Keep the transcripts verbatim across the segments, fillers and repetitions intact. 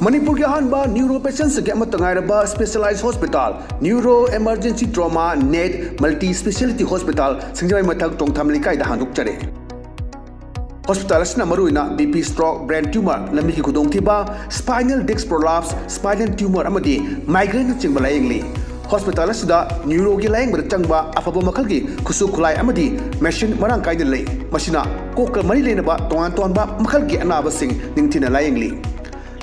ꯃꯅꯤꯄꯨꯔꯒꯤ ꯑꯍꯥꯟꯕ ꯅ꯭ꯌꯨꯔꯣ ꯄꯦꯁꯦꯟꯁꯤꯡꯒꯤ ꯑꯃꯠꯇ ꯉꯥꯏꯔꯕ specialise hospital, neuro emergency trauma net multi speciality hospital, Singjamei ꯃꯊꯛ ꯇꯣꯡꯊꯥꯝ ꯂꯩꯀꯥꯏꯗ ꯍꯥꯡꯗꯣꯛꯆꯔꯦ꯫ ꯍꯣꯁꯄꯤꯇꯥꯜ ꯑꯁꯤꯅ ꯃꯔꯨꯑꯣꯏꯅ B P stroke, brain tumour, ꯂꯝꯕꯤꯒꯤ ꯈꯨꯗꯣꯡꯊꯤꯕ, spinal disc prolapse, spinal tumour ꯑꯃꯗꯤ ꯃꯥꯏꯒ꯭ꯔꯦꯟꯅꯆꯤꯡꯕ ꯂꯥꯌꯦꯡꯂꯤ꯫ ꯍꯣꯁꯄꯤꯇꯥꯜ ꯑꯁꯤꯗ ꯅ꯭ꯌꯨꯔꯣꯒꯤ ꯂꯥꯌꯦꯡꯕꯗ ꯆꯪꯕ ꯑꯐꯕ ꯃꯈꯜꯒꯤ ꯈꯨꯠꯁꯨ ꯈꯨꯠꯂꯥꯏ ꯑꯃꯗꯤ ꯃꯦꯁꯤꯟ ꯃꯔꯥꯡ ꯀꯥꯏꯅ ꯂꯩ꯫ ꯃꯁꯤꯅ ꯀꯣꯛꯀ ꯃꯔꯤ ꯂꯩꯅꯕ ꯇꯣꯉꯥꯟ ꯇꯣꯉꯥꯟꯕ ꯃꯈꯜꯒꯤ ꯑꯅꯥꯕꯁꯤꯡ ꯅꯤꯡꯊꯤꯅ ꯂꯥꯌꯦꯡꯂꯤ꯫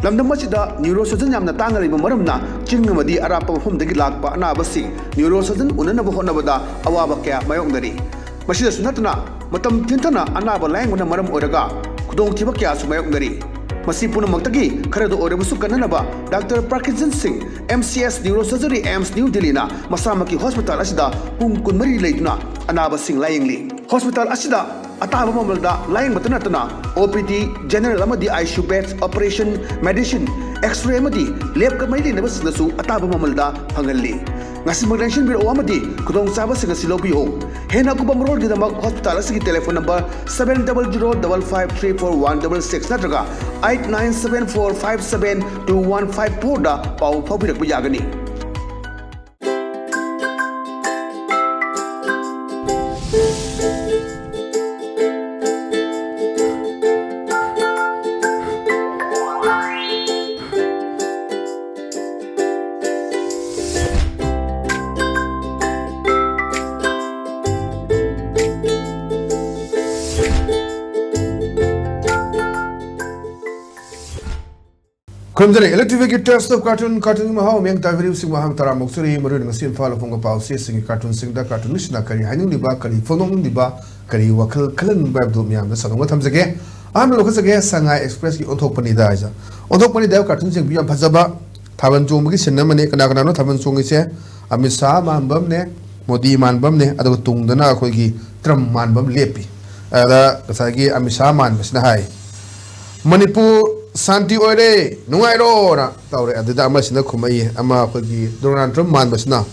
ꯂꯝꯗꯝ ꯑꯁꯤꯗ ꯅ꯭ꯌꯨꯔꯣ ꯁꯔꯖꯟ ꯌꯥꯝꯅ ꯇꯥꯡꯅ ꯂꯩꯕ ꯃꯔꯝꯅ ꯆꯤꯡ ꯑꯃꯗꯤ ꯑꯔꯥꯞꯄ ꯃꯐꯝꯗꯒꯤ ꯂꯥꯛꯄ ꯑꯅꯥꯕꯁꯤꯡ ꯅ꯭ꯌꯨꯔꯣ ꯁꯔꯖꯟ ꯎꯅꯅꯕ ꯍꯣꯠꯅꯕꯗ ꯑꯋꯥꯕ ꯀꯌꯥ ꯃꯥꯌꯣꯛꯅꯔꯤ꯫ ꯃꯁꯤꯗꯁꯨ ꯅꯠꯇꯅ ꯃꯇꯝ ꯊꯤꯟꯊꯅ ꯑꯅꯥꯕ ꯂꯥꯌꯦꯡꯕꯅ ꯃꯔꯝ ꯑꯣꯏꯔꯒ ꯈꯨꯗꯣꯡꯊꯤꯕ ꯀꯌꯥꯁꯨ ꯃꯥꯌꯣꯛꯅꯔꯤ꯫ ꯃꯁꯤ ꯄꯨꯝꯅꯃꯛꯇꯒꯤ ꯈꯔꯗ ꯑꯣꯏꯔꯕꯁꯨ ꯀꯟꯅꯅꯕ ꯗꯥꯛꯇꯔ ꯄ꯭ꯔꯀꯤꯖꯟ ꯁꯤꯡ, M C S neuro surgery, AIIMS New ꯗꯤꯜꯂꯤꯅ ꯃꯁꯥꯃꯛꯀꯤ ꯍꯣꯁꯄꯤꯇꯥꯜ ꯑꯁꯤꯗ ꯄꯨꯡ ꯀꯨꯟꯃꯔꯤ ꯂꯩꯗꯨꯅ ꯑꯅꯥꯕꯁꯤꯡ ꯂꯥꯌꯦꯡꯂꯤ꯫ ꯍꯣꯁꯄꯤꯇꯥꯜ ꯑꯁꯤꯗ ꯑꯇꯥꯕ ꯃꯃꯜꯗ ꯂꯥꯌꯦꯡꯕꯇ ꯅꯠꯇꯅ ꯑꯣ ꯄꯤ ꯗꯤ, ꯖꯦꯅꯔꯦꯜ ꯑꯃꯗꯤ I C U beds, operation, medicine, X-ray ꯑꯃꯗꯤ ꯂꯦꯕꯀ ꯃꯔꯤ ꯂꯩꯅꯕꯁꯤꯡꯗꯁꯨ ꯑꯇꯥꯕ ꯃꯃꯜꯗ ꯐꯪꯍꯜꯂꯤ꯫ ꯉꯁꯤꯃꯛ ꯂꯦꯡꯁꯤꯟꯕꯤꯔꯛꯎ ꯑꯃꯗꯤ ꯈꯨꯗꯣꯡꯆꯥꯕꯁꯤꯡ ꯑꯁꯤ ꯂꯧꯕꯤꯌꯨ꯫ ꯍꯦꯟꯅ ꯑꯀꯨꯞꯄ ꯃꯔꯣꯜꯒꯤꯗꯃꯛ ꯍꯣꯁꯄꯤꯇꯥꯜ ꯑꯁꯤꯒꯤ telephone number seven double zero double five three four one double six ꯅꯠꯇ꯭ꯔꯒ eight nine seven four five seven two one five four ꯗ ꯄꯥꯎ ꯐꯥꯎꯕꯤꯔꯛꯄ ꯌꯥꯒꯅꯤ꯫ ꯈꯨꯔꯨꯝꯖꯔꯤ꯫ Electric Taste of Cartoon, cartoonꯒꯤ ꯃꯍꯥꯎ ꯃꯤꯌꯥꯝ ꯇꯥꯕꯤꯔꯤꯕꯁꯤꯡ ꯃꯍꯥꯛ ꯇꯔꯥꯃꯨꯛ ꯁꯨꯔꯤ꯫ ꯃꯔꯨꯑꯣꯏꯅ ꯉꯁꯤ ꯏꯝꯐꯥꯜ ꯐꯣꯡꯕ ꯄꯥꯎꯆꯦꯁꯤꯡꯒꯤ cartoonꯁꯤꯡꯗ cartoonistꯅ ꯀꯔꯤ ꯍꯥꯏꯅꯤꯡꯂꯤꯕ, ꯀꯔꯤ ꯐꯣꯡꯗꯣꯛꯅꯤꯡꯂꯤꯕ, ꯀꯔꯤ ꯋꯥꯈꯜ ꯈꯜꯍꯟꯅꯤꯡꯕ ꯍꯥꯏꯕꯗꯨ ꯃꯤꯌꯥꯝꯗ ꯁꯟꯗꯣꯛꯅ ꯊꯝꯖꯒꯦ꯫ ꯑꯍꯥꯟꯕ ꯂꯧꯈꯠꯆꯒꯦ, ꯁꯉꯥꯏ ꯑꯦꯛꯁꯄ꯭ꯔꯦꯁꯀꯤ ꯑꯣꯟꯊꯣꯛꯄꯅꯤꯗ ꯍꯥꯏꯁꯦ꯫ ꯑꯣꯟꯊꯣꯛꯄꯅꯤꯗ ꯍꯥꯏꯕ cartoonꯁꯤꯡ ꯌꯥꯝ ꯐꯖꯕ, ꯊꯥꯕꯜ ꯆꯣꯡꯕꯒꯤ scene ꯑꯃꯅꯤ꯫ ꯀꯅꯥ ꯀꯅꯥꯅꯣ ꯊꯥꯕꯜ ꯆꯣꯡꯉꯤꯁꯦ? ꯑꯃꯤꯠ ꯁꯥꯍ ꯃꯥꯟꯕ ꯑꯃꯅꯦ, ꯃꯣꯗꯤ ꯃꯥꯟꯕ ꯑꯃꯅꯦ, ꯑꯗꯨꯒ ꯇꯨꯡꯗꯅ ꯑꯩꯈꯣꯏꯒꯤ ꯇ꯭ꯔꯝꯞ ꯃꯥꯟꯕ ꯑꯃ ꯂꯦꯞꯄꯤ꯫ ꯑꯗ ꯉꯁꯥꯏꯒꯤ ꯑꯃꯤꯠ ꯁꯥꯍ ꯃꯥꯟꯕꯁꯤꯅ ꯍꯥꯏ, "ꯃꯅꯤꯄꯨꯔ ꯁꯥꯟꯇꯤ ꯑꯣꯏꯔꯦ, ꯅꯨꯡꯉꯥꯏꯔꯣꯅ" ꯇꯧꯔꯦ꯫ ꯑꯗꯨꯗ ꯑꯃꯁꯤꯅ ꯈꯨꯝꯃꯛꯏ, ꯑꯃ ꯑꯩꯈꯣꯏꯒꯤ ꯗꯣꯅꯥꯜꯗ ꯇ꯭ꯔꯝꯞ ꯃꯥꯟꯕꯁꯤꯅ,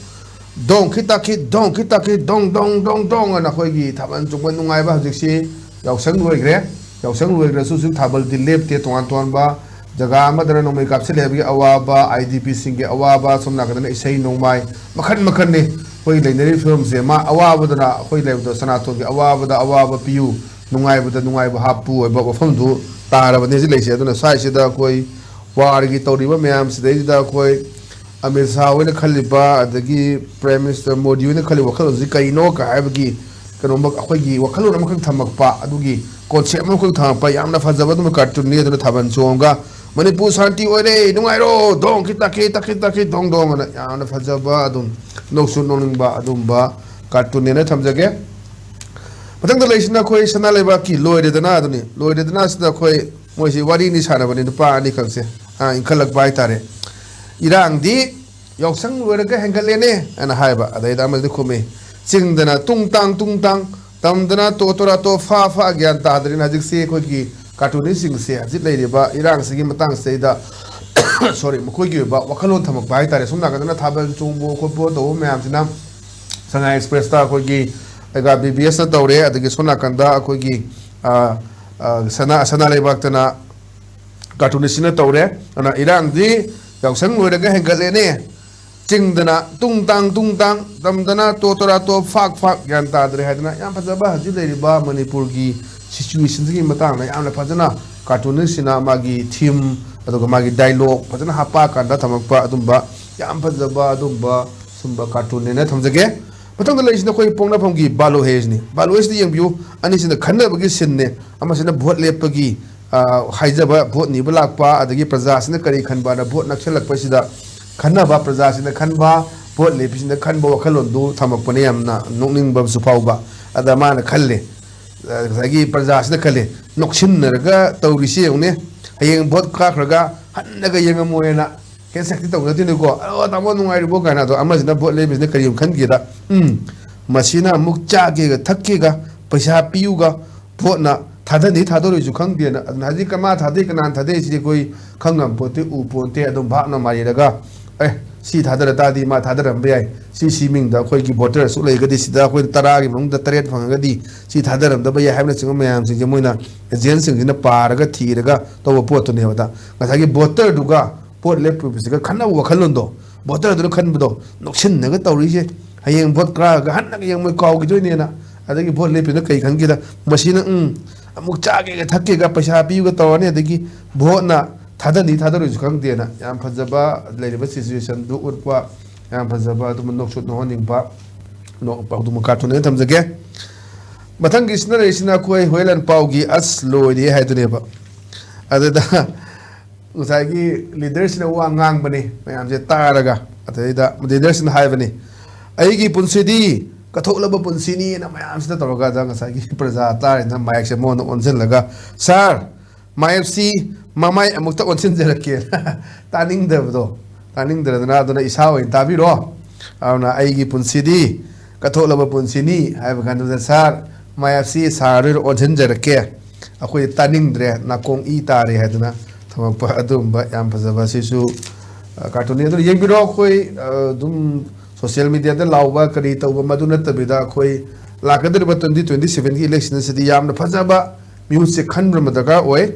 "ꯗꯣꯡ ꯈꯤ ꯇꯥꯈꯤ, ꯗꯣꯡ ꯈꯤ ꯇꯥꯈꯤ, ꯗꯣꯡ, ꯗꯣꯡ, ꯗꯣꯡ, ꯗꯣꯡ" ꯑꯅ ꯑꯩꯈꯣꯏꯒꯤ ꯊꯥꯕꯜ ꯆꯣꯡꯕ ꯅꯨꯡꯉꯥꯏꯕ꯫ ꯍꯧꯖꯤꯛꯁꯤ ꯌꯥꯎꯁꯪ ꯂꯣꯏꯈ꯭ꯔꯦ꯫ ꯌꯥꯎꯁꯪ ꯂꯣꯏꯈ꯭ꯔꯁꯨ ꯍꯧꯖꯤꯛ ꯊꯥꯕꯜꯗꯤ ꯂꯦꯞꯇꯦ꯫ ꯇꯣꯉꯥꯟ ꯇꯣꯉꯥꯟꯕ ꯖꯒꯥ ꯑꯃꯗꯅ ꯅꯣꯡꯃꯩ ꯀꯥꯞꯁꯤꯜꯂꯦ ꯍꯥꯏꯕꯒꯤ ꯑꯋꯥꯕ, ꯑꯥꯏ ꯗꯤ ꯄꯤꯁꯤꯡꯒꯤ ꯑꯋꯥꯕ, ꯁꯣꯝ ꯅꯥꯀꯟꯗꯅ ꯏꯁꯩ ꯅꯣꯡꯃꯥꯏ ꯃꯈꯟ ꯃꯈꯟꯅꯤ꯫ ꯑꯩꯈꯣꯏ ꯂꯩꯅꯔꯤꯕ ꯐꯤꯕꯝꯁꯦ, ꯃꯥ ꯑꯋꯥꯕꯗꯨꯅ ꯑꯩꯈꯣꯏ ꯂꯩꯕꯗꯣ ꯁꯅꯥꯇꯣꯟꯒꯤ ꯑꯋꯥꯕꯗ ꯑꯋꯥꯕ ꯄꯤꯌꯨ, ꯅꯨꯡꯉꯥꯏꯕꯗ ꯅꯨꯡꯉꯥꯏꯕ ꯍꯥꯞꯄꯨ ꯍꯥꯏꯕ ꯋꯥꯐꯝꯗꯨ ꯇꯥꯔꯕꯅꯤ ꯍꯧꯖꯤꯛ ꯂꯩꯁꯦ꯫ ꯑꯗꯨꯅ ꯁ꯭ꯋꯥꯏꯁꯤꯗ ꯑꯩꯈꯣꯏ ꯋꯥꯔꯒꯤ ꯇꯧꯔꯤꯕ ꯃꯌꯥꯝꯁꯤꯗꯩꯁꯤꯗ ꯑꯩꯈꯣꯏ ꯑꯃꯤꯠ ꯁꯥꯍ ꯍꯣꯏꯅ ꯈꯜꯂꯤꯕ, ꯑꯗꯒꯤ ꯄ꯭ꯔꯥꯏꯝ ꯃꯤꯅꯤꯁꯇꯔ ꯃꯣꯗꯤ ꯍꯣꯏꯅ ꯈꯜꯂꯤꯕ ꯋꯥꯈꯜꯂꯣꯟꯁꯤ ꯀꯩꯅꯣ ꯀ ꯍꯥꯏꯕꯒꯤ ꯀꯩꯅꯣꯝꯃ ꯑꯩꯈꯣꯏꯒꯤ ꯋꯥꯈꯜꯂꯣꯟ ꯑꯃꯈꯛ ꯊꯝꯃꯛꯄ, ꯑꯗꯨꯒꯤ ꯀꯣꯟꯁꯦꯞ ꯑꯃꯈꯛ ꯊꯝꯃꯛꯄ, ꯌꯥꯝꯅ ꯐꯖꯕ ꯑꯗꯨꯝꯕ ꯀꯥꯔꯇꯨꯟꯅꯤ꯫ ꯑꯗꯨꯅ ꯊꯥꯕꯜ ꯆꯣꯡꯉꯒ "ꯃꯅꯤꯄꯨꯔ ꯁꯥꯟꯇꯤ ꯑꯣꯏꯔꯦ, ꯅꯨꯡꯉꯥꯏꯔꯣ, ꯗꯣꯡ ꯈꯤ ꯇꯥꯛꯈꯤ, ꯇꯥꯛꯈꯤ, ꯇꯥꯛꯈꯤ, ꯗꯣꯡ ꯗꯣꯡ" ꯑꯅ ꯌꯥꯝꯅ ꯐꯖꯕ, ꯑꯗꯨꯝ ꯅꯣꯛꯁꯨ ꯅꯣꯛꯅꯤꯡꯕ ꯑꯗꯨꯝꯕ ꯀꯥꯔꯇꯨꯟꯅꯦꯅ ꯊꯝꯖꯒꯦ꯫ ꯃꯊꯪꯗ ꯂꯩꯁꯤꯅ ꯑꯩꯈꯣꯏ ꯁꯅꯥ ꯂꯩꯕꯥꯛꯀꯤ "ꯂꯣꯏꯔꯦꯗꯅ" ꯑꯗꯨꯅꯤ꯫ "ꯂꯣꯏꯔꯦꯗꯅ" ꯁꯤꯗ ꯑꯩꯈꯣꯏ ꯃꯣꯏꯁꯤ ꯋꯥꯔꯤꯅꯤ ꯁꯥꯟꯅꯕꯅꯤ, ꯅꯨꯄꯥ ꯑꯅꯤꯈꯛꯁꯦ, ꯑ, ꯏꯟꯈꯠꯂꯛꯄ ꯍꯥꯏꯇꯥꯔꯦ꯫ "ꯏꯔꯥꯡꯗꯤ ꯌꯥꯎꯁꯪ ꯂꯣꯏꯔꯒ ꯍꯦꯟꯒꯠꯂꯦꯅꯦ" ꯍꯥꯏꯅ ꯍꯥꯏꯕ꯫ ꯑꯗꯩꯗ ꯑꯃꯗꯤ ꯈꯨꯝꯃꯤ, "ꯆꯤꯡꯗꯅ ꯇꯨꯡ ꯇꯥꯡ ꯇꯨꯡ ꯇꯥꯡ, ꯇꯝꯗꯅ ꯇꯣ ꯇꯣꯔꯥ ꯇꯣ ꯐꯥ ꯐꯥ", ꯒ꯭ꯌꯥꯟ ꯇꯥꯗ꯭ꯔꯦꯅ ꯍꯧꯖꯤꯛꯁꯤ ꯑꯩꯈꯣꯏꯒꯤ ꯀꯥꯔꯇꯨꯅꯤꯁꯁꯤꯡꯁꯦ ꯍꯧꯖꯤꯛ ꯂꯩꯔꯤꯕ ꯏꯔꯥꯡꯁꯤꯒꯤ ꯃꯇꯥꯡꯁꯤꯗꯩꯗ꯫ ꯁꯣꯔꯤ, ꯃꯈꯣꯏꯒꯤ ꯑꯣꯏꯕ ꯋꯥꯈꯜꯂꯣꯟ ꯊꯝꯃꯛꯄ ꯍꯥꯏꯇꯥꯔꯦ꯫ ꯁꯣꯝ ꯅꯥꯀꯟꯗꯅ ꯊꯥꯕꯜ ꯆꯣꯡꯕ ꯈꯣꯠꯄ ꯇꯧꯕ ꯃꯌꯥꯝꯁꯤꯅ ꯁꯉꯥꯏ ꯑꯦꯛꯁꯄ꯭ꯔꯦꯁꯇ ꯑꯩꯈꯣꯏꯒꯤ ꯑꯩꯒꯥ ꯕꯤ ꯕꯤ ꯑꯦꯁꯅ ꯇꯧꯔꯦ, ꯑꯗꯒꯤ ꯁꯣꯝ ꯅꯥꯀꯟꯗ ꯑꯩꯈꯣꯏꯒꯤ, ꯑ, ꯑ, ꯁꯅꯥ, ꯁꯅꯥ ꯂꯩꯕꯥꯛꯇꯅ ꯀꯥꯔꯇꯨꯅꯤꯁꯁꯤꯅ ꯇꯧꯔꯦ꯫ ꯑꯗꯨꯅ "ꯏꯔꯥꯡꯗꯤ ꯌꯥꯎꯁꯪ ꯂꯣꯏꯔꯒ ꯍꯦꯟꯒꯠꯂꯦꯅꯦ, ꯆꯤꯡꯗꯅ ꯇꯨꯡ ꯇꯥꯡ ꯇꯨꯡ ꯇꯥꯡ, ꯇꯝꯗꯅ ꯇꯣ ꯇꯣꯔꯥ ꯇꯣ ꯐꯥꯛ ꯐꯥꯛ", ꯒ꯭ꯌꯥꯟ ꯇꯥꯗ꯭ꯔꯦ ꯍꯥꯏꯗꯅ ꯌꯥꯝ ꯐꯖꯕ ꯍꯧꯖꯤꯛ ꯂꯩꯔꯤꯕ ꯃꯅꯤꯄꯨꯔꯒꯤ ꯁꯤꯆꯨꯋꯦꯁꯟꯁꯤꯒꯤ ꯃꯇꯥꯡꯗ ꯌꯥꯝꯅ ꯐꯖꯅ ꯀꯥꯔꯇꯨꯅꯤꯁꯁꯤꯅ ꯃꯥꯒꯤ ꯊꯤꯝ, ꯑꯗꯨꯒ ꯃꯥꯒꯤ ꯗꯥꯏꯂꯣꯛ ꯐꯖꯅ ꯍꯥꯞꯄꯛꯑꯀꯥꯟꯗ ꯊꯝꯃꯛꯄ ꯑꯗꯨꯝꯕ ꯌꯥꯝ ꯐꯖꯕ ꯑꯗꯨꯝꯕ ꯁꯨꯝꯕ ꯀꯥꯔꯇꯨꯟꯅꯦꯅ ꯊꯝꯖꯒꯦ꯫ ꯃꯊꯪꯗ ꯂꯩꯔꯤꯁꯤꯅ ꯑꯩꯈꯣꯏ ꯄꯣꯛꯅꯐꯝꯒꯤ "ꯕꯥꯂꯣ ꯍꯦ"ꯁꯤꯅꯤ꯫ "ꯕꯥꯂꯣ ꯍꯦ"ꯁꯤꯗ ꯌꯦꯡꯕꯤꯌꯨ, ꯑꯅꯤꯁꯤꯅ ꯈꯟꯅꯕꯒꯤ ꯁꯤꯟꯅꯦ꯫ ꯑꯃꯁꯤꯅ ꯚꯣꯠ ꯂꯦꯞꯄꯒꯤ, ꯑ, ꯍꯥꯏꯖꯕ, ꯚꯣꯠ ꯅꯤꯕ ꯂꯥꯛꯄ, ꯑꯗꯒꯤ ꯄ꯭ꯔꯖꯥꯁꯤꯅ ꯀꯔꯤ ꯈꯟꯕꯅ ꯚꯣꯠ ꯅꯛꯁꯜꯂꯛꯄꯁꯤꯗ ꯈꯟꯅꯕ, ꯄ꯭ꯔꯖꯥꯁꯤꯅ ꯈꯟꯕ, ꯚꯣꯠ ꯂꯦꯞꯄꯤꯁꯤꯅ ꯈꯟꯕ ꯋꯥꯈꯜꯂꯣꯟꯗꯨ ꯊꯝꯃꯛꯄꯅ ꯌꯥꯝꯅ ꯅꯣꯛꯅꯤꯡꯕ ꯑꯃꯁꯨ ꯐꯥꯎꯕ꯫ ꯑꯗ ꯃꯥꯅ ꯈꯜꯂꯦ, ꯑ, ꯉꯁꯥꯏꯒꯤ ꯄ꯭ꯔꯖꯥꯁꯤꯅ ꯈꯜꯂꯦ, "ꯅꯣꯛꯁꯤꯟꯅꯔꯒ ꯇꯧꯔꯤꯁꯤ ꯌꯦꯡꯉꯨꯅꯦ, ꯍꯌꯦꯡ ꯚꯣꯠ ꯀꯥꯈ꯭ꯔꯒ ꯍꯟꯅꯒ ꯌꯦꯡꯉꯝꯃꯣꯏꯅ ꯍꯦꯟ ꯁꯛꯇꯤ ꯇꯧꯅꯗꯣꯏꯅꯤꯀꯣ꯫ ꯑꯗꯣ ꯇꯥꯃꯣ ꯅꯨꯡꯉꯥꯏꯔꯤꯕꯣ?" ꯀꯥꯏꯅ꯫ ꯑꯗꯣ ꯑꯃꯁꯤꯅ ꯚꯣꯠ ꯂꯦꯞꯄꯤꯁꯤꯅ ꯀꯔꯤ ꯈꯟꯒꯦꯗ, "ꯎꯝ, ꯃꯁꯤꯅ ꯑꯃꯨꯛ ꯆꯥꯒꯦꯒ ꯊꯛꯀꯦꯒ, ꯄꯩꯁꯥ ꯄꯤꯌꯨꯒ, ꯚꯣꯠꯅ ꯊꯥꯗꯅꯤ ꯊꯥꯗꯔꯣꯏꯁꯨ ꯈꯪꯗꯦꯅ"꯫ ꯑꯗꯨꯅ ꯍꯧꯖꯤꯛ ꯀꯃꯥ ꯊꯥꯗꯩ, ꯀꯅꯥꯅ ꯊꯥꯗꯩꯁꯤ ꯑꯩꯈꯣꯏ ꯈꯪꯉꯝ ꯄꯣꯠꯇꯦ, ꯎ ꯄꯣꯠꯇꯦ꯫ ꯑꯗꯨꯝ ꯚꯥꯞꯅ ꯃꯥꯜꯂꯤꯔꯒ ꯑꯦ, ꯁꯤ ꯊꯥꯗꯔ ꯇꯥꯔꯗꯤ ꯃꯥ ꯊꯥꯗꯔꯝꯕ ꯌꯥꯏ, ꯁꯤ ꯁꯤ ꯃꯤꯡꯗ ꯑꯩꯈꯣꯏꯒꯤ ꯚꯣꯇꯔ ꯑꯁꯨꯛ ꯂꯩꯔꯒꯗꯤ ꯁꯤꯗ ꯑꯩꯈꯣꯏꯅ ꯇꯔꯥꯒꯤ ꯃꯅꯨꯡꯗ ꯇꯔꯦꯠ ꯐꯪꯉꯒꯗꯤ ꯁꯤ ꯊꯥꯗꯔꯝꯗꯕ ꯌꯥꯏ ꯍꯥꯏꯕꯅꯆꯤꯡꯕ ꯃꯌꯥꯝꯁꯤꯡꯁꯦ ꯃꯣꯏꯅ ꯑꯦꯖꯦꯟꯁꯤꯡꯁꯤꯅ ꯄꯥꯔꯒ ꯊꯤꯔꯒ ꯇꯧꯕ ꯄꯣꯠꯇꯨꯅꯦꯕ꯫ ꯑꯗ ꯉꯁꯥꯏꯒꯤ ꯚꯣꯇꯔꯗꯨꯒ ꯄꯣꯠ ꯂꯦꯞꯄꯤꯕꯁꯤꯒ ꯈꯟꯅꯕ ꯋꯥꯈꯜꯂꯣꯟꯗꯣ, ꯚꯣꯇꯔꯗꯨꯅ ꯈꯟꯕꯗꯣ, ꯅꯣꯛꯁꯤꯟꯅꯒ ꯇꯧꯔꯤꯁꯦ, ꯍꯌꯦꯡ ꯚꯣꯠ ꯀꯥꯔꯒ ꯍꯟꯅꯒ ꯌꯦꯡ ꯃꯣꯏ ꯀꯥꯎꯈꯤꯗꯣꯏꯅꯦꯅ꯫ ꯑꯗꯒꯤ ꯚꯣꯠ ꯂꯦꯞꯄꯤꯅ ꯀꯩ ꯈꯟꯒꯦꯗ, ꯃꯁꯤꯅ ꯎꯝ ꯑꯃꯨꯛ ꯆꯥꯒꯦꯒ ꯊꯛꯀꯦꯒ ꯄꯩꯁꯥ ꯄꯤꯌꯨꯒ ꯇꯧꯔꯅꯤ, ꯑꯗꯒꯤ ꯚꯣꯠꯅ ꯊꯥꯗꯅꯤ ꯊꯥꯗꯔꯣꯏꯁꯨ ꯈꯪꯗꯦꯅ꯫ ꯌꯥꯝ ꯐꯖꯕ ꯂꯩꯔꯤꯕ ꯁꯤꯆꯨꯋꯦꯁꯟꯗꯨ ꯎꯠꯄ, ꯌꯥꯝ ꯐꯖꯕ ꯑꯗꯨꯝ ꯅꯣꯛꯁꯨ ꯅꯣꯛꯍꯟꯅꯤꯡꯕ ꯅꯣꯛ-, ꯑꯗꯨꯝ ꯀꯥꯔꯇꯨꯟ ꯑꯣꯏꯅ ꯊꯝꯖꯒꯦ꯫ ꯃꯊꯪꯒꯤꯁꯤꯅ ꯂꯩꯔꯤꯁꯤꯅ ꯑꯩꯈꯣꯏ ꯍꯨꯌꯦꯟ ꯂꯥꯟꯄꯥꯎꯒꯤ ꯑꯁ ꯂꯣꯏꯔꯦ ꯍꯥꯏꯗꯨꯅꯦꯕ꯫ ꯑꯗꯨꯗ ꯉꯁꯥꯏꯒꯤ ꯂꯤꯗꯔꯁꯤꯅ ꯋꯥ ꯉꯥꯡꯕꯅꯤ ꯃꯌꯥꯝꯁꯦ ꯇꯥꯔꯒ, ꯑꯗꯩꯗ ꯂꯤꯗꯔꯁꯤꯅ ꯍꯥꯏꯕꯅꯤ, "ꯑꯩꯒꯤ ꯄꯨꯟꯁꯤꯗꯤ ꯀꯠꯊꯣꯛꯂꯕ ꯄꯨꯟꯁꯤꯅꯤꯅ" ꯃꯌꯥꯝꯁꯤꯅ ꯇꯧꯔꯀꯥꯟꯗ ꯉꯁꯥꯏꯒꯤ ꯄ꯭ꯔꯖꯥ ꯇꯥꯔꯤꯅ ꯃꯥꯏꯛꯁꯦ ꯃꯉꯣꯟꯗ ꯑꯣꯟꯁꯤꯜꯂꯒ, "ꯁꯥꯔ, ꯃꯥꯏꯞꯁꯤ ꯃꯃꯥꯏ ꯑꯃꯨꯛꯇ ꯑꯣꯟꯁꯤꯟꯖꯔꯛꯀꯦ"꯫ ꯇꯥꯅꯤꯡꯗꯕꯗꯣ, ꯇꯥꯅꯤꯡꯗ꯭ꯔꯗꯅ ꯑꯗꯨꯅ ꯏꯁꯥ ꯑꯣꯏꯅ ꯇꯥꯕꯤꯔꯣ꯫ ꯑꯗꯨꯅ "ꯑꯩꯒꯤ ꯄꯨꯟꯁꯤꯗꯤ ꯀꯠꯊꯣꯛꯂꯕ ꯄꯨꯟꯁꯤꯅꯤ" ꯍꯥꯏꯕ ꯀꯥꯟꯗꯨꯗ, "ꯁꯥꯔ, ꯃꯥꯏꯞꯁꯤ ꯁꯥꯔ ꯑꯣꯏꯅ ꯑꯣꯟꯁꯤꯟꯖꯔꯛꯀꯦ"꯫ ꯑꯩꯈꯣꯏ ꯇꯥꯅꯤꯡꯗ꯭ꯔꯦ, ꯅꯥꯀꯣꯡ ꯏ ꯇꯥꯔꯦ ꯍꯥꯏꯗꯅ ꯊꯝꯃꯛꯄ ꯑꯗꯨꯒꯨꯝꯕ ꯌꯥꯝ ꯐꯖꯕ ꯁꯤꯁꯨ, ꯑ, ꯀꯥꯔꯇꯨꯟꯅꯤ꯫ ꯑꯗꯨꯅ ꯌꯦꯡꯕꯤꯔꯣ, ꯑꯩꯈꯣꯏ, ꯑ, ꯑꯗꯨꯝ ꯁꯣꯁꯤꯌꯦꯜ ꯃꯤꯗꯤꯌꯥꯗ ꯂꯥꯎꯕ ꯀꯔꯤ ꯇꯧꯕ ꯃꯗꯨ ꯅꯠꯇꯕꯤꯗ, ꯑꯩꯈꯣꯏ ꯂꯥꯛꯀꯗꯧꯔꯤꯕ ꯇ꯭ꯋꯦꯟꯇꯤ ꯇ꯭ꯋꯦꯟꯇꯤ ꯁꯦꯚꯦꯟꯒꯤ ꯏꯂꯦꯛꯁꯟ ꯑꯁꯤꯗꯤ ꯌꯥꯝꯅ ꯐꯖꯕ ꯃꯤꯍꯨꯠꯁꯦ ꯈꯟꯕ ꯑꯃ ꯗꯔꯀꯥꯔ ꯑꯣꯏ꯫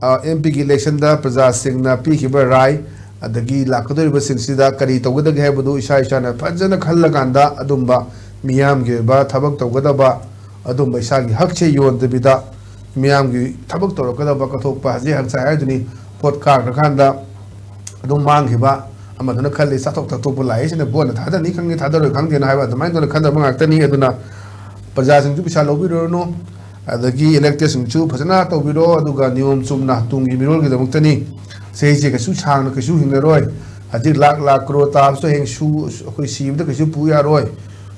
ꯑ, ꯑꯦꯝ ꯄꯤꯒꯤ ꯏꯂꯦꯛꯁꯟꯗ ꯄ꯭ꯔꯖꯥꯁꯤꯡꯅ ꯄꯤꯈꯤꯕ ꯔꯥꯏ, ꯑꯗꯒꯤ ꯂꯥꯛꯀꯗꯧꯔꯤꯕꯁꯤꯡꯁꯤꯗ ꯀꯔꯤ ꯇꯧꯒꯗꯒꯦ ꯍꯥꯏꯕꯗꯨ ꯏꯁꯥ ꯏꯁꯥꯅ ꯐꯖꯅ ꯈꯜꯂꯀꯥꯟꯗ ꯑꯗꯨꯝꯕ ꯃꯤꯌꯥꯝꯒꯤ ꯑꯣꯏꯕ ꯊꯕꯛ ꯇꯧꯒꯗꯕ, ꯑꯗꯨꯝꯕ ꯏꯁꯥꯒꯤ ꯍꯛꯁꯦ ꯌꯣꯟꯗꯕꯤꯗ ꯃꯤꯌꯥꯝꯒꯤ ꯊꯕꯛ ꯇꯧꯔꯛꯀꯗꯕ ꯀꯠꯊꯣꯛꯄ ꯍꯧꯖꯤꯛ ꯍꯛꯆꯥꯏ ꯍꯥꯏꯗꯨꯅꯤ꯫ ꯄꯣꯠ ꯀꯥꯈ꯭ꯔꯀꯥꯟꯗ ꯑꯗꯨꯝ ꯃꯥꯡꯈꯤꯕ, ꯑꯃꯗꯨꯅ ꯈꯜꯂꯤ ꯆꯥꯊꯣꯛ ꯊꯛꯇꯣꯛꯄ ꯂꯥꯛꯏꯁꯤꯅ ꯚꯣꯠꯅ ꯊꯥꯗꯅꯤ ꯈꯪꯗꯦ ꯊꯥꯗꯔꯣꯏ ꯈꯪꯗꯦꯅ ꯍꯥꯏꯕ ꯑꯗꯨꯃꯥꯏꯅ ꯇꯧꯅ ꯈꯟꯗꯕ ꯉꯥꯛꯇꯅꯤ꯫ ꯑꯗꯨꯅ ꯄ꯭ꯔꯖꯥꯁꯤꯡꯁꯨ ꯄꯩꯁꯥ ꯂꯧꯕꯤꯔꯨꯔꯅꯨ, ꯑꯗꯒꯤ ꯏꯂꯦꯛꯇꯦꯠꯁꯤꯡꯁꯨ ꯐꯖꯅ ꯇꯧꯕꯤꯔꯣ, ꯑꯗꯨꯒ ꯅꯤꯌꯣꯝ ꯆꯨꯝꯅ ꯇꯨꯡꯒꯤ ꯃꯤꯔꯣꯜꯒꯤꯗꯃꯛꯇꯅꯤ꯫ ꯆꯍꯤꯁꯦ ꯀꯩꯁꯨ ꯁꯥꯡꯅ ꯀꯩꯁꯨ ꯍꯤꯡꯉꯔꯣꯏ꯫ ꯍꯧꯖꯤꯛ ꯂꯥꯛ ꯂꯥꯛ ꯀ꯭ꯔꯣꯔ ꯇꯥꯕꯁꯨ ꯍꯌꯦꯡ ꯁꯨ-, ꯑꯩꯈꯣꯏ ꯁꯤꯕꯗ ꯀꯩꯁꯨ ꯄꯨ ꯌꯥꯔꯣꯏ꯫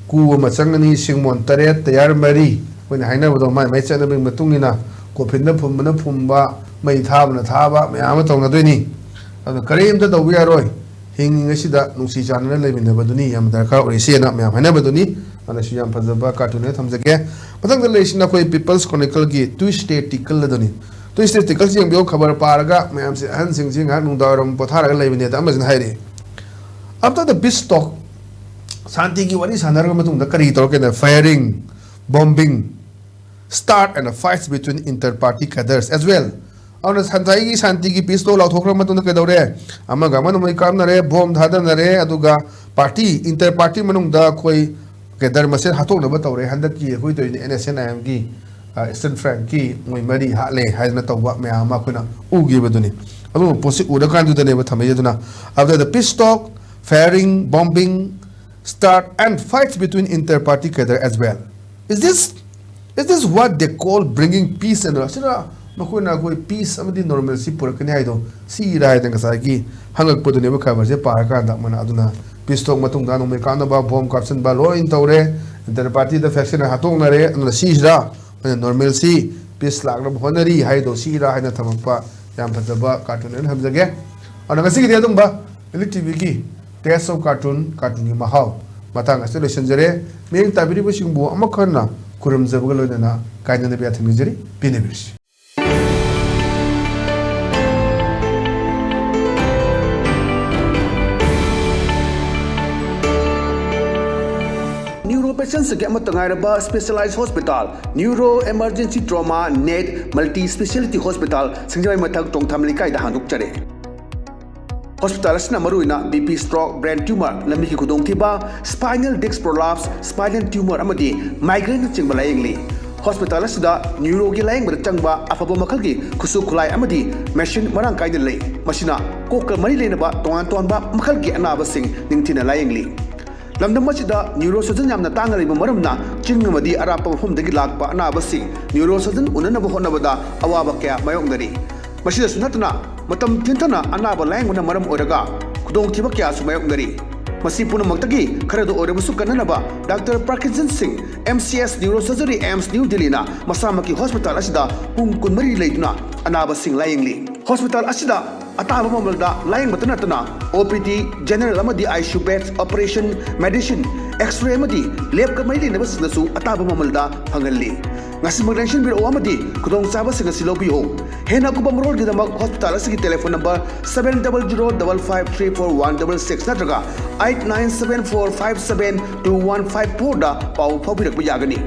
ꯀꯨ ꯑꯃ ꯆꯪꯒꯅꯤ, ꯁꯤꯡꯃꯣꯟ ꯇꯔꯦꯠ, ꯇꯌꯥꯔ ꯃꯔꯤ, ꯑꯩꯈꯣꯏꯅ ꯍꯥꯏꯅꯕꯗꯣ ꯃꯥꯏ ꯃꯥꯏ ꯆꯠꯅꯕꯤꯒꯤ ꯃꯇꯨꯡ ꯏꯟꯅ ꯀꯣꯐꯤꯟꯗ ꯐꯨꯝꯕꯅ ꯐꯨꯝꯕ, ꯃꯩ ꯊꯥꯕꯅ ꯊꯥꯕ ꯃꯌꯥꯝ ꯑꯃ ꯇꯧꯅꯗꯣꯏꯅꯤ꯫ ꯑꯗꯨꯅ ꯀꯔꯤꯝꯇ ꯇꯧꯕ ꯌꯥꯔꯣꯏ꯫ ꯍꯤꯡꯉꯤꯉꯩꯁꯤꯗ ꯅꯨꯡꯁꯤ ꯆꯥꯟꯅꯅ ꯂꯩꯃꯤꯟꯅꯕꯗꯨꯅꯤ ꯌꯥꯝ ꯗꯔꯀꯥꯔ ꯑꯣꯏꯔꯤꯁꯦꯅ ꯃꯌꯥꯝ ꯍꯥꯏꯅꯕꯗꯨꯅꯤ꯫ ꯑꯗꯨꯅꯁꯨ ꯌꯥꯝ ꯐꯖꯕ ꯀꯥꯔꯇꯨꯟ ꯑꯃ ꯊꯝꯖꯒꯦ꯫ ꯃꯊꯪꯗ ꯂꯩꯔꯤꯁꯤꯅ ꯑꯩꯈꯣꯏ ꯄꯤꯄꯜꯁ ꯀ꯭ꯔꯣꯅꯤꯀꯜꯒꯤ ꯇ꯭ꯌꯨꯁꯗꯦ ꯇꯤꯀꯜ ꯑꯗꯨꯅꯤ꯫ ꯇ꯭ꯌꯨꯁꯗꯦ ꯇꯤꯀꯜꯁꯤ ꯌꯦꯡꯕꯤꯌꯨ꯫ ꯈꯕꯔ ꯄꯥꯔꯒ ꯃꯌꯥꯝꯁꯦ, ꯑꯍꯟꯁꯤꯡꯁꯤ ꯉꯥꯏꯍꯥꯛ ꯅꯨꯡꯗꯥꯡꯋꯥꯏꯔꯝ ꯄꯣꯊꯥꯔꯒ ꯂꯩꯕꯅꯦꯗ ꯑꯃꯁꯤꯅ ꯍꯥꯏꯔꯛꯏ꯫ After the peace talk, ꯁꯥꯟꯇꯤꯒꯤ ꯋꯥꯔꯤ ꯁꯥꯟꯅꯔꯕ ꯃꯇꯨꯡꯗ ꯀꯔꯤ ꯇꯧꯔꯛꯀꯦꯗ? Firing, bombing start and fights between inter-party cadres as well. ꯑꯗꯨꯅ ꯉꯁꯥꯏꯒꯤ ꯁꯥꯟꯇꯤꯒꯤ peace talk ꯂꯥꯎꯊꯣꯛꯈ꯭ꯔꯕ ꯃꯇꯨꯡꯗ ꯀꯩꯗꯧꯔꯦ? ꯑꯃꯒ ꯑꯃꯅ ꯃꯣꯏ ꯀꯥꯞꯅꯔꯦ, ꯕꯣꯝ ꯊꯥꯗꯅꯔꯦ, ꯑꯗꯨꯒ party, inter-party ꯃꯅꯨꯡꯗ ꯑꯩꯈꯣꯏ cadre ꯃꯁꯦꯟ ꯍꯥꯠꯇꯣꯛꯅꯕ ꯇꯧꯔꯦ꯫ ꯍꯟꯗꯛꯀꯤ ꯑꯩꯈꯣꯏ ꯇꯧꯔꯤꯅꯦ, NSCN-IMꯒꯤ, ꯑ, Eastern Flankꯀꯤ ꯃꯣꯏ ꯃꯔꯤ ꯍꯥꯠꯂꯦ ꯍꯥꯏꯗꯅ ꯇꯧꯕ ꯃꯌꯥꯝ ꯑꯃ ꯑꯩꯈꯣꯏꯅ ꯎꯈꯤꯕꯗꯨꯅꯤ꯫ ꯑꯗꯨꯒꯨꯝꯕ ꯄꯣꯠꯁꯤ ꯎꯔꯀꯥꯟꯗꯨꯗꯅꯦꯕ ꯊꯝꯃꯛꯏ꯫ ꯑꯗꯨꯅ after the peace talk, firing, bombing start and fights between inter-party cadre as well. Is this, is this what they call bringing peace and order? ꯁꯤꯅ ꯃꯈꯣꯏꯅ ꯑꯩꯈꯣꯏ peace ꯑꯃꯗꯤ normalcy ꯄꯨꯔꯛꯀꯅꯤ ꯍꯥꯏꯗꯣ ꯁꯤꯔꯥ ꯍꯥꯏꯗꯅ ꯉꯁꯥꯏꯒꯤ ꯍꯪꯉꯛꯄꯗꯨꯅꯦꯕ ꯈꯕꯔꯁꯦ ꯄꯥꯔꯀꯥꯟꯗ꯫ ꯃꯣꯏꯅ ꯑꯗꯨꯅ peace talk ꯃꯇꯨꯡꯗ ꯅꯣꯡꯃꯩ ꯀꯥꯞꯅꯕ, ꯕꯣꯝ ꯀꯥꯞꯁꯤꯟꯕ ꯂꯣꯏꯅ ꯇꯧꯔꯦ, inter-partyꯗ factionꯅ ꯍꯥꯠꯇꯣꯛꯅꯔꯦ꯫ ꯑꯗꯨꯅ ꯁꯤꯁꯤꯔꯥ ꯑꯩꯈꯣꯏꯅ normalcy, peace ꯂꯥꯛꯅꯕ ꯍꯣꯠꯅꯔꯤ ꯍꯥꯏꯗꯣ ꯁꯤꯔꯥ ꯍꯥꯏꯅ ꯊꯝꯃꯛꯄ ꯌꯥꯝ ꯐꯖꯕ cartoon ꯑꯣꯏꯅ ꯊꯝꯖꯒꯦ꯫ ꯑꯗꯨꯅ ꯉꯁꯤꯒꯤꯗꯤ ꯑꯗꯨꯝꯕ Elite TVꯒꯤ Taste of Cartoon, cartoonꯒꯤ ꯃꯍꯥꯎ ꯃꯇꯥꯡ ꯑꯁꯤꯗ ꯂꯣꯏꯁꯤꯟꯖꯔꯦ꯫ ꯃꯤꯠꯌꯦꯡ ꯇꯥꯕꯤꯔꯤꯕꯁꯤꯡꯕꯨ ꯑꯃꯨꯛ ꯍꯟꯅ ꯈꯨꯔꯨꯝꯖꯕꯒ ꯂꯣꯏꯅꯅ ꯀꯥꯏꯅꯅꯕ ꯌꯥꯊꯪ ꯅꯤꯖꯔꯤ꯫ ꯄꯦꯟꯅꯕꯤꯔꯁꯤ꯫ Neuro patientsꯒꯤ ꯑꯃꯠꯇ ꯉꯥꯏꯔꯕ specialized hospital, Neuro Emergency Trauma, NET, Multi Speciality Hospital, ꯁꯤꯡꯖꯃꯩ ꯃꯊꯛ ꯆꯣꯡꯊꯥꯝ ꯂꯩꯀꯥꯏꯗ ꯍꯥꯡꯗꯣꯛꯆꯔꯦ꯫ Hospital ꯑꯁꯤꯅ ꯃꯔꯨꯑꯣꯏꯅ BP, stroke, brain tumor, ꯂꯝꯕꯤꯒꯤ ꯈꯨꯗꯣꯡꯊꯤꯕ, spinal disc prolapse, spinal tumor ꯑꯃꯗꯤ migraineꯅꯆꯤꯡꯕ ꯂꯥꯌꯦꯡꯂꯤ꯫ Hospital ꯑꯁꯤꯗ neuroꯒꯤ ꯂꯥꯌꯦꯡꯕꯗ ꯆꯪꯕ ꯑꯐꯕ ꯃꯈꯜꯒꯤ ꯈꯨꯠꯁꯨ ꯈꯨꯠꯂꯥꯏ ꯑꯃꯗꯤ machine ꯃꯔꯥꯡ ꯀꯥꯏꯅ ꯂꯩ꯫ ꯃꯁꯤꯅ ꯀꯣꯛꯀ ꯃꯔꯤ ꯂꯩꯅꯕ ꯇꯣꯉꯥꯟ ꯇꯣꯉꯥꯟꯕ ꯃꯈꯜꯒꯤ ꯑꯅꯥꯕꯁꯤꯡ ꯅꯤꯡꯊꯤꯅ ꯂꯥꯌꯦꯡꯂꯤ꯫ ꯂꯝꯗꯝ ꯑꯁꯤꯗ neurosurgeon ꯌꯥꯝꯅ ꯇꯥꯡꯅ ꯂꯩꯕ ꯃꯔꯝꯅ ꯆꯤꯡ ꯑꯃꯗꯤ ꯑꯔꯥꯞꯄ ꯃꯐꯝꯗꯒꯤ ꯂꯥꯛꯄ ꯑꯅꯥꯕꯁꯤꯡ neurosurgeon ꯎꯅꯅꯕ ꯍꯣꯠꯅꯕꯗ ꯑꯋꯥꯕ ꯀꯌꯥ ꯃꯥꯌꯣꯛꯅꯔꯤ꯫ ꯃꯁꯤꯗꯁꯨ ꯅꯠꯇꯅ, ꯃꯇꯝ ꯊꯦꯡꯊꯅ ꯑꯅꯥꯕ ꯂꯥꯌꯦꯡꯕꯅ ꯃꯔꯝ ꯑꯣꯏꯔꯒ ꯈꯨꯗꯣꯡꯊꯤꯕ ꯀꯌꯥꯁꯨ ꯃꯥꯌꯣꯛꯅꯔꯤ꯫ ꯃꯁꯤ ꯄꯨꯝꯅꯃꯛꯇꯒꯤ ꯈꯔꯗ ꯑꯣꯏꯔꯕꯁꯨ ꯀꯟꯅꯅꯕ Doctor Parkinson Singh, MCS Neurosurgery, AIIMS New Delhiꯅ ꯃꯁꯥꯃꯛꯀꯤ hospital ꯑꯁꯤꯗ ꯄꯨꯡ ꯀꯨꯟꯃꯔꯤ ꯂꯩꯗꯨꯅ ꯑꯅꯥꯕꯁꯤꯡ ꯂꯥꯌꯦꯡꯂꯤ꯫ Hospital ꯑꯁꯤꯗ ꯑꯇꯥꯕ ꯃꯃꯜꯗ ꯂꯥꯌꯦꯡꯕꯇ ꯅꯠꯇꯅ OPD, general ꯑꯃꯗꯤ ICU beds, operation, medicine, X-ray ꯑꯃꯗꯤ labꯀ ꯃꯔꯤ ꯂꯩꯅꯕꯁꯤꯡꯗꯁꯨ ꯑꯇꯥꯕ ꯃꯃꯜꯗ ꯐꯪꯍꯜꯂꯤ꯫ ꯉꯁꯤꯃꯛ ꯂꯦꯡꯁꯤꯟꯕꯤꯔꯛꯎ ꯑꯃꯗꯤ ꯈꯨꯗꯣꯡꯆꯥꯕꯁꯤꯡ ꯑꯁꯤ ꯂꯧꯕꯤꯌꯨ꯫ ꯍꯦꯟꯅ ꯑꯀꯨꯞꯄ ꯃꯔꯣꯜꯒꯤꯗꯃꯛ ꯍꯣꯁꯄꯤꯇꯥꯜ ꯑꯁꯤꯒꯤ telephone number seven double zero double five three four one double six ꯅꯠꯇ꯭ꯔꯒ eight nine seven four five seven two one five four ꯗ ꯄꯥꯎ ꯐꯥꯎꯕꯤꯔꯛꯄ ꯌꯥꯒꯅꯤ꯫